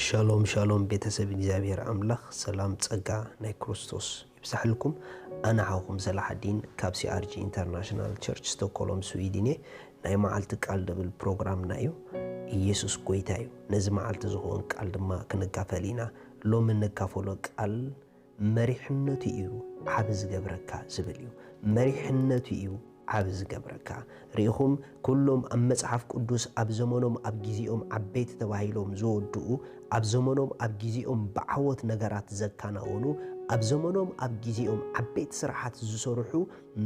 ሻሎም ሻሎም ቤተሰብ እግዚኣብሔር ኣምላኽ ሰላም ጸጋ ናይ ክርስቶስ ይብዛሕልኩም። ኣነ ሓውኩም ሰላሓዲን ካብ ሲኣርጂ ኢንተርናሽናል ቸርች ስቶኮሎም ስዊድን እየ። ናይ መዓልቲ ቃል ድብል ፕሮግራምና እዩ። ኢየሱስ ጎይታ እዩ። ነዚ መዓልቲ ዝኸውን ቃል ድማ ክንካፈል ኢና። ሎሚ እንካፈሎ ቃል መሪሕነቱ እዩ ዓቢ ዝገብረካ ዝብል እዩ። መሪሕነቱ እዩ ዓቢ ዝገብረካ። ርኢኹም፣ ኩሎም ኣብ መጽሓፍ ቅዱስ ኣብ ዘመኖም ኣብ ግዜኦም ዓበይቲ ተባሂሎም ዝወድኡ፣ ኣብ ዘመኖም ኣብ ግዜኦም ብዓወት ነገራት ዘከናወኑ፣ ኣብ ዘመኖም ኣብ ግዜኦም ዓበይቲ ስራሓት ዝሰርሑ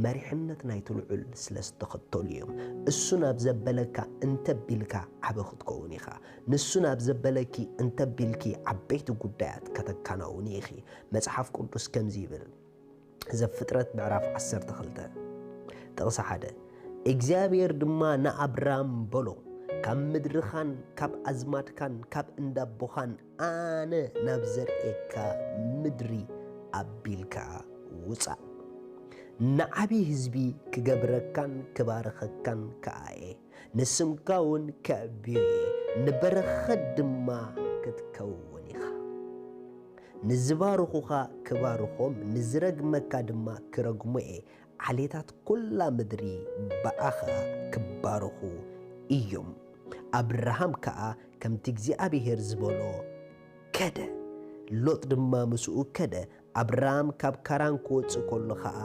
መሪሕነት ናይቲ ልዑል ስለ ዝተኸተሉ እዮም። እሱ ናብ ዘበለካ እንተቢልካ ዓቢ ክትከውን ኢኻ። ንሱ ናብ ዘበለኪ እንተቢልኪ ዓበይቲ ጉዳያት ከተከናውኒ ኢኺ። መጽሓፍ ቅዱስ ከምዚ ይብል። ዘፍጥረት ምዕራፍ ዓሰርተ ክልተ ጥቕሲ ሓደ፣ እግዚኣብሔር ድማ ንኣብራም በሎ፣ ካብ ምድርኻን ካብ ኣዝማድካን ካብ እንዳቦኻን ኣነ ናብ ዘርእየካ ምድሪ ኣቢልካ ውጻእ። ንዓቢ ህዝቢ ክገብረካን ክባርኸካን ከኣ እየ። ንስምካ እውን ከዕብዮ እየ፣ ንበረኸት ድማ ክትከውን ኢኻ። ንዝባርኹኻ ክባርኾም፣ ንዝረግመካ ድማ ክረግሞ እየ። ዓሌታት ኩላ ምድሪ ብኣኻ ክባረኹ እዮም። ኣብርሃም ከኣ ከምቲ እግዚኣብሔር ዝበሎ ከደ፣ ሎጥ ድማ ምስኡ ከደ። ኣብርሃም ካብ ካራን ክወጽእ ከሎ ኸኣ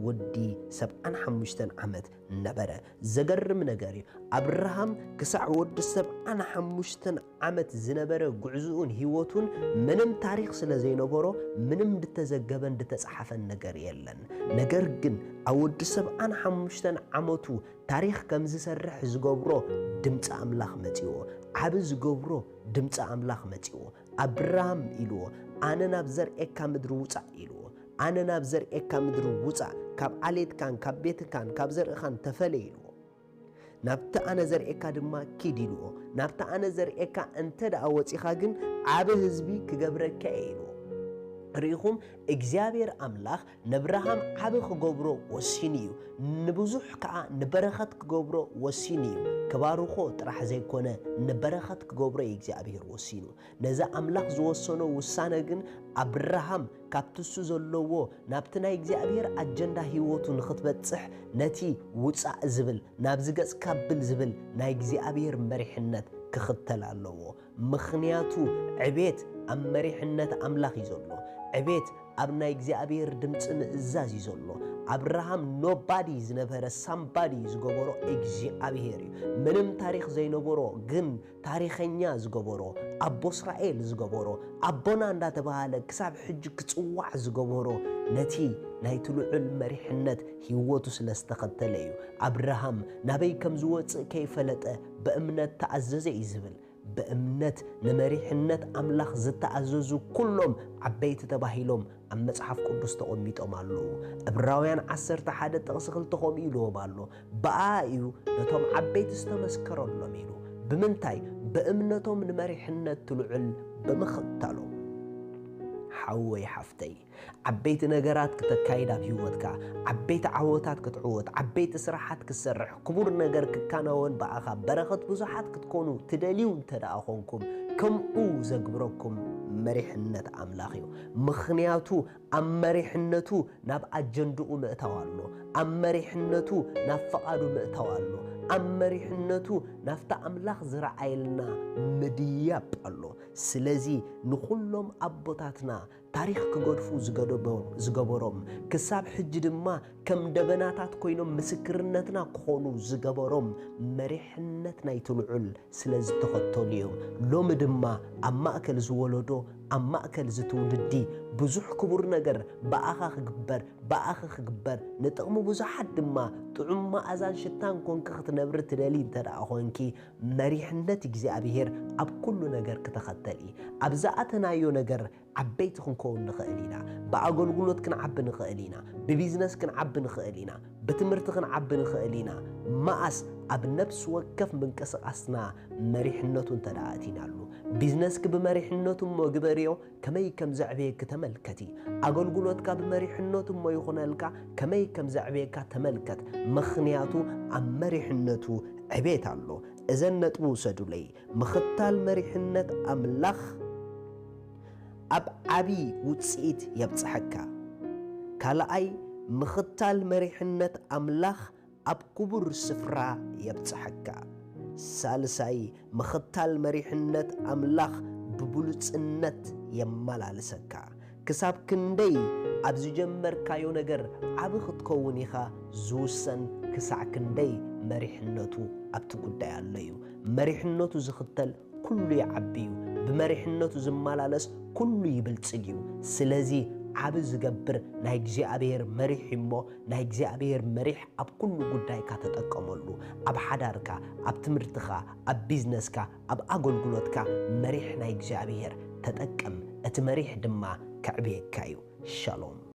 ወዲ ሰብዓን ሓሙሽተን ዓመት ነበረ። ዘገርም ነገር እዩ። ኣብርሃም ክሳዕ ወዲ ሰብዓን ሓሙሽተን ዓመት ዝነበረ ጉዕዝኡን ህይወቱን ምንም ታሪኽ ስለ ዘይነበሮ፣ ምንም ድተዘገበን ድተጻሕፈን ነገር የለን። ነገር ግን ኣብ ወዲ ሰብዓን ሓሙሽተን ዓመቱ ታሪኽ ከም ዝሰርሕ ዝገብሮ ድምፂ ኣምላኽ መጺዎ። ዓቢ ዝገብሮ ድምፂ ኣምላኽ መጺዎ። ኣብርሃም ኢልዎ፣ ኣነ ናብ ዘርእየካ ምድሪ ውጻእ ኢልዎ። ኣነ ናብ ዘርእየካ ምድሪ ውጻእ፣ ካብ ዓሌትካን ካብ ቤትካን ካብ ዘርእኻን ተፈለ ኢልዎ። ናብቲ ኣነ ዘርእየካ ድማ ኪድ ኢልዎ። ናብቲ ኣነ ዘርእየካ እንተ ደኣ ወጺኻ ግን ዓቢ ህዝቢ ክገብረካ እየ ኢልዎ። ርኢኹም፣ እግዚኣብሔር ኣምላኽ ነብርሃም ዓቢ ክገብሮ ወሲኑ እዩ። ንብዙሕ ከኣ ንበረኸት ክገብሮ ወሲኑ እዩ። ክባርኾ ጥራሕ ዘይኮነ ንበረኸት ክገብሮ እዩ እግዚኣብሔር ወሲኑ። ነዚ ኣምላኽ ዝወሰኖ ውሳነ ግን ኣብርሃም ካብቲ እሱ ዘለዎ ናብቲ ናይ እግዚኣብሔር ኣጀንዳ ህይወቱ ንኽትበጽሕ ነቲ ውጻእ ዝብል ናብዚ ገጽ ካብል ዝብል ናይ እግዚኣብሔር መሪሕነት ክኽተል ኣለዎ። ምኽንያቱ ዕቤት ኣብ መሪሕነት ኣምላኽ እዩ ዘሎ። ዕቤት ኣብ ናይ እግዚኣብሔር ድምፂ ምእዛዝ እዩ ዘሎ። ኣብርሃም ኖባዲ ዝነበረ ሳምባዲ ዝገበሮ እግዚኣብሔር እዩ። ምንም ታሪኽ ዘይነበሮ ግን ታሪኸኛ ዝገበሮ፣ ኣቦ እስራኤል ዝገበሮ፣ ኣቦና እንዳተባሃለ ክሳብ ሕጂ ክጽዋዕ ዝገበሮ ነቲ ናይቲ ልዑል መሪሕነት ህይወቱ ስለ ዝተኸተለ እዩ። ኣብርሃም ናበይ ከም ዝወጽእ ከይፈለጠ ብእምነት ተኣዘዘ እዩ ዝብል። ብእምነት ንመሪሕነት ኣምላኽ ዝተኣዘዙ ኩሎም ዓበይቲ ተባሂሎም ኣብ መጽሓፍ ቅዱስ ተቐሚጦም ኣለዉ። ዕብራውያን ዓሰርተ ሓደ ጥቕሲ ክልተ ከምኡ ኢልዎም ኣሎ። ብኣ እዩ ነቶም ዓበይቲ ዝተመስከረሎም ኢሉ። ብምንታይ? ብእምነቶም ንመሪሕነት ትልዑል ብምኽታሎም። ሓወይ ሓፍተይ፣ ዓበይቲ ነገራት ክተካይድ ኣብ ህይወትካ፣ ዓበይቲ ዓወታት ክትዕወት፣ ዓበይቲ ስራሓት ክትሰርሕ፣ ክቡር ነገር ክከናወን ብኣኻ፣ በረኸት ብዙሓት ክትኮኑ ትደልዩ እንተ ደኣ ኾንኩም፣ ከምኡ ዘግብረኩም መሪሕነት ኣምላኽ እዩ። ምኽንያቱ ኣብ መሪሕነቱ ናብ ኣጀንድኡ ምእታው ኣሎ። ኣብ መሪሕነቱ ናብ ፍቓዱ ምእታው ኣሎ። ኣብ መሪሕነቱ ናብቲ ኣምላኽ ዝረኣየልና ምድያብ ኣሎ። ስለዚ ንኹሎም ኣቦታትና ታሪኽ ክገድፉ ዝገደቦ-፣ ዝገበሮም፣ ክሳብ ሕጂ ድማ ከም ደበናታት ኮይኖም ምስክርነትና ክኾኑ ዝገበሮም መሪሕነት ናይቲ ልዑል ስለ ዝተኸተሉ እዮም። ሎሚ ድማ ኣብ ማእከል ዝወለዶ፣ ኣብ ማእከል ዝትውልዲ ብዙሕ ክቡር ነገር ብኣኻ ክግበር፣ ብኣኺ ክግበር፣ ንጥቕሚ ብዙሓት ድማ ጥዑም መኣዛን ሽታን ኮንኪ ክትነብሪ ትደሊ እንተ ደኣ ኾንኪ፣ መሪሕነት እግዚኣብሔር ኣብ ኩሉ ነገር ክተኸተል እዩ። ኣብ ዝኣተናዮ ነገር ዓበይቲ ክንከውን ንኽእል ኢና። ብኣገልግሎት ክንዓቢ ንኽእል ኢና። ብቢዝነስ ክንዓቢ ንኽእል ኢና። ብትምህርቲ ክንዓቢ ንኽእል ኢና። መኣስ ኣብ ነፍሲ ወከፍ ምንቅስቓስና መሪሕነቱ እንተ ደኣ ኣቲናሉ። ቢዝነስኪ ብመሪሕነቱ እሞ ግበርዮ፣ ከመይ ከም ዘዕበየኪ ተመልከቲ። ኣገልግሎትካ ብመሪሕነቱ እሞ ይኹነልካ፣ ከመይ ከም ዘዕበየካ ተመልከት። ምኽንያቱ ኣብ መሪሕነቱ ዕቤት ኣሎ። እዘን ነጥቢ ውሰዱለይ። ምኽታል መሪሕነት ኣምላኽ ኣብ ዓቢ ውጽኢት የብጽሐካ። ካልኣይ፣ ምኽታል መሪሕነት ኣምላኽ ኣብ ክቡር ስፍራ የብጽሐካ። ሳልሳይ፣ ምኽታል መሪሕነት ኣምላኽ ብብሉጽነት የመላልሰካ። ክሳብ ክንደይ ኣብ ዝጀመርካዮ ነገር ዓቢ ክትከውን ኢኻ ዝውሰን፣ ክሳዕ ክንደይ መሪሕነቱ ኣብቲ ጉዳይ ኣሎ እዩ። መሪሕነቱ ዝኽተል ኩሉ ይዓቢ እዩ። ብመሪሕነቱ ዝመላለስ ኩሉ ይብልጽግ እዩ። ስለዚ ዓቢ ዝገብር ናይ እግዚኣብሔር መሪሕ እዩ እሞ፣ ናይ እግዚኣብሔር መሪሕ ኣብ ኩሉ ጉዳይካ ተጠቀመሉ። ኣብ ሓዳርካ፣ ኣብ ትምህርትኻ፣ ኣብ ቢዝነስካ፣ ኣብ ኣገልግሎትካ መሪሕ ናይ እግዚኣብሔር ተጠቀም። እቲ መሪሕ ድማ ከዕብየካ እዩ። ሻሎም።